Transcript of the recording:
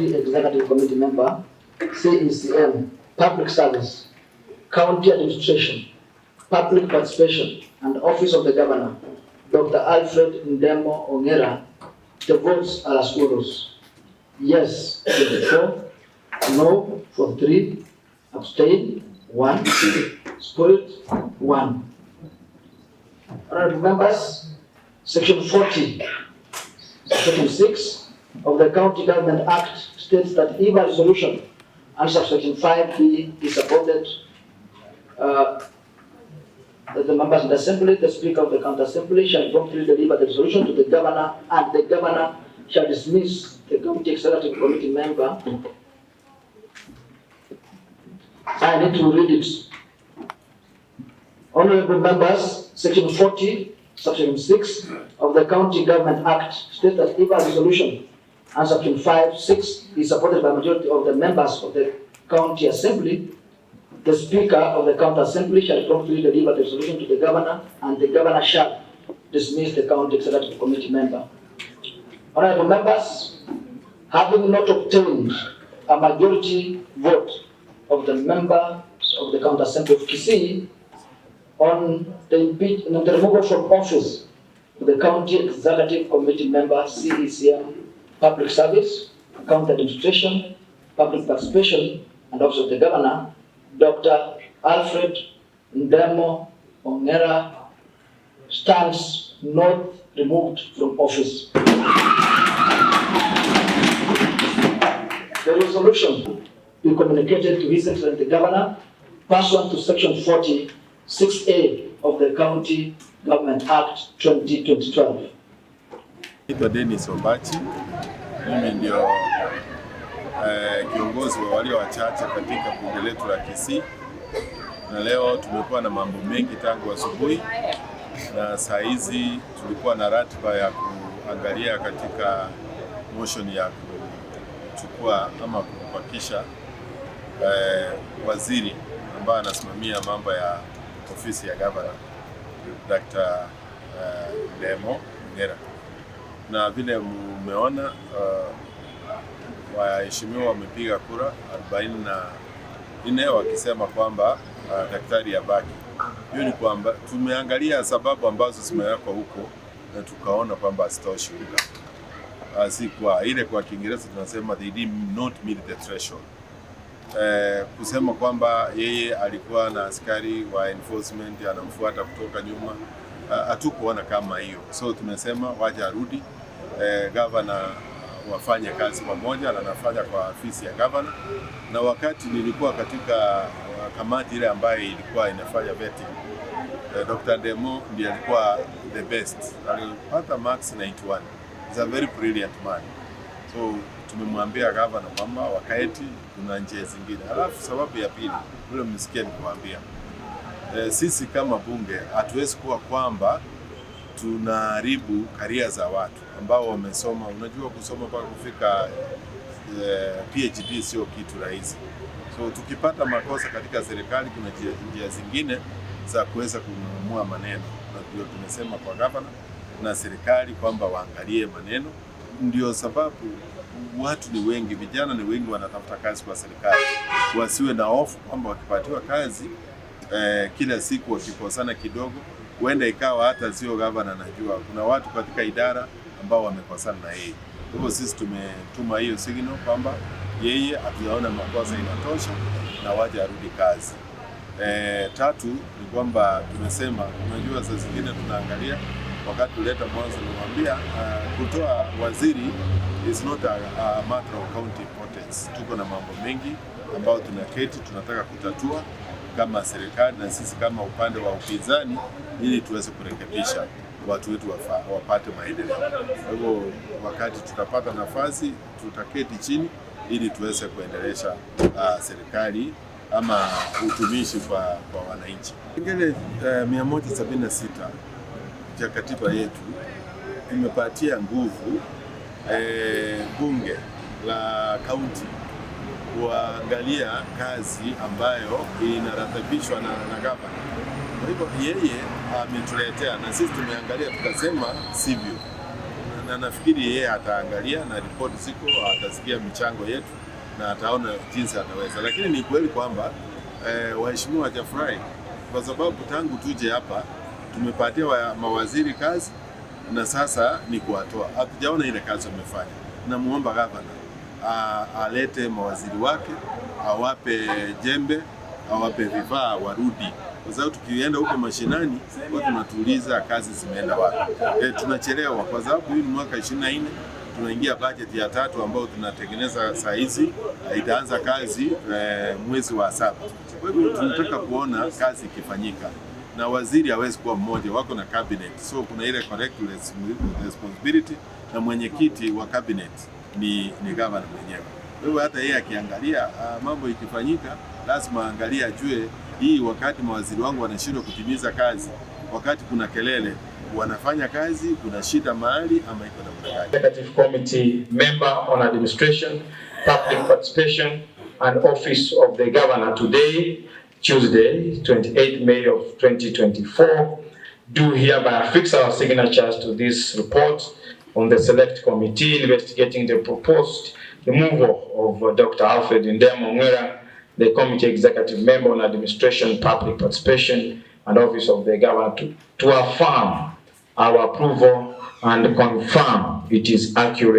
County Executive Committee Member, CECM, Public Service, County Administration, Public Participation, and Office of the Governor, Dr. Alfred Ndemo Ongera, the votes are as follows. Yes, 24, no, 43, abstain, 1, spoiled, 1. Honorable members, Section 40, Section 6 of the County Government Act states that if a resolution under subsection 5B is supported, that the members of the Assembly, the Speaker of the County Assembly shall promptly deliver the resolution to the Governor, and the Governor shall dismiss the County Executive Committee member. I need to read it. Honorable members, Section 40, Section 6 of the County Government Act states that if a resolution and Section 5, 6 is supported by majority of the members of the County Assembly, the Speaker of the County Assembly shall promptly deliver the resolution to the Governor, and the Governor shall dismiss the County Executive Committee member. Honorable members, having not obtained a majority vote of the members of the County Assembly of Kisii on the impeachment, the removal from office of the County Executive Committee member, CECM, Public Service, County Administration, Public Participation, and Office of the Governor, Dr. Alfred Ndemo Ongera stands not removed from office. The resolution be communicated to His Excellency the Governor pursuant to Section 46A of the County Government Act 2012. Naitwa Dennis Ombachi, mimi ndio kiongozi wa walio wachache katika bunge letu la Kisii, na leo tumekuwa na mambo mengi tangu asubuhi, na saa hizi tulikuwa na ratiba ya kuangalia katika motion ya kuchukua ama kubakisha waziri ambaye anasimamia mambo ya ofisi ya governor Dr. Ndemo Ongera, na vile mmeona waheshimiwa wamepiga kura 44 wakisema kwamba daktari abaki. Hiyo ni kwamba tumeangalia sababu ambazo zimewekwa huko na tukaona kwamba hazitoshi unga. Si kwa ile kwa Kiingereza tunasema they did not meet the threshold. Kusema kwamba yeye alikuwa na askari wa enforcement anamfuata kutoka nyuma, hatukuona kama hiyo, so tumesema wacha arudi, governor wafanye kazi pamoja, na anafanya kwa afisi ya governor. Na wakati nilikuwa katika kamati ile ambayo ilikuwa inafanya vetting, Dr. Ndemo ndiye alikuwa the best, alipata marks 91. He's a very brilliant man. So tumemwambia governor kwamba wakati kuna njia zingine. Alafu sababu ya pili ule mmesikia nikiwaambia, sisi kama bunge hatuwezi kuwa kwamba tunaharibu career za watu ambao wamesoma. Unajua kusoma mpaka kufika PhD sio kitu rahisi. So tukipata makosa katika serikali, kuna njia zingine za kuweza kung'amua maneno, na ndio tumesema kwa governor na serikali kwamba waangalie maneno. Ndio sababu watu ni wengi, vijana ni wengi wanatafuta kazi kwa serikali, wasiwe na hofu kwamba wakipatiwa kazi kila siku wakikosana kidogo, huenda ikawa hata sio gavana. Najua kuna watu katika idara ambao wamekosana na yeye. Kwa hivyo sisi tumetuma hiyo signal kwamba yeye hatujaona makosa inatosha na waje arudi kazi. Tatu ni kwamba tumesema, unajua saa zingine tunaangalia wakati tuleta mwanzo nilimwambia kutoa waziri is not a matter of county importance. Tuko na mambo mengi ambayo tunaketi tunataka kutatua kama serikali na sisi kama upande wa upinzani, ili tuweze kurekebisha watu wetu wapate maendeleo. Kwa hivyo wakati tutapata nafasi tutaketi chini ili tuweze kuendelesha serikali ama utumishi kwa wananchi. Kipengele 176 cha katiba yetu imepatia nguvu bunge la kaunti kuangalia kazi ambayo inaratibishwa na gavana. Kwa hivyo yeye ametuletea na sisi tumeangalia tukasema sivyo. Na nafikiri yeye ataangalia na ripoti ziko, atasikia michango yetu na ataona jinsi ataweza, lakini ni kweli kwamba waheshimiwa hawajafurahi kwa sababu tangu tuje hapa tumepatia mawaziri kazi na sasa ni kuwatoa. Hatujaona ile kazi wamefanya. Namuomba gavana alete mawaziri wake, awape jembe, awape vifaa, warudi, kwa sababu tukienda huko mashinani watu wanatuuliza kazi zimeenda wapi. Tunachelewa kwa sababu hii ni mwaka 24, tunaingia budget ya tatu ambayo tunatengeneza saa hizi, itaanza kazi mwezi wa saba. Kwa hivyo tunataka kuona kazi ikifanyika na waziri hawezi kuwa mmoja, wako na cabinet, so kuna ile correct responsibility na mwenyekiti wa cabinet ni governor mwenyewe. Kwa hivyo hata yeye akiangalia mambo ikifanyika, lazima aangalie ajue hii, wakati mawaziri wangu wanashindwa kutimiza kazi, wakati kuna kelele wanafanya kazi, kuna shida mahali ama iko namna gani? Executive Committee member on Administration, Public Participation and Office of the Governor today, Tuesday, 28 May of 2024, do hereby affix our signatures to this report on the Select Committee investigating the proposed removal of Dr. Alfred Ndemo Mwira, the Committee Executive Member on Administration, Public Participation and Office of the Governor, to affirm our approval and confirm it is accurate.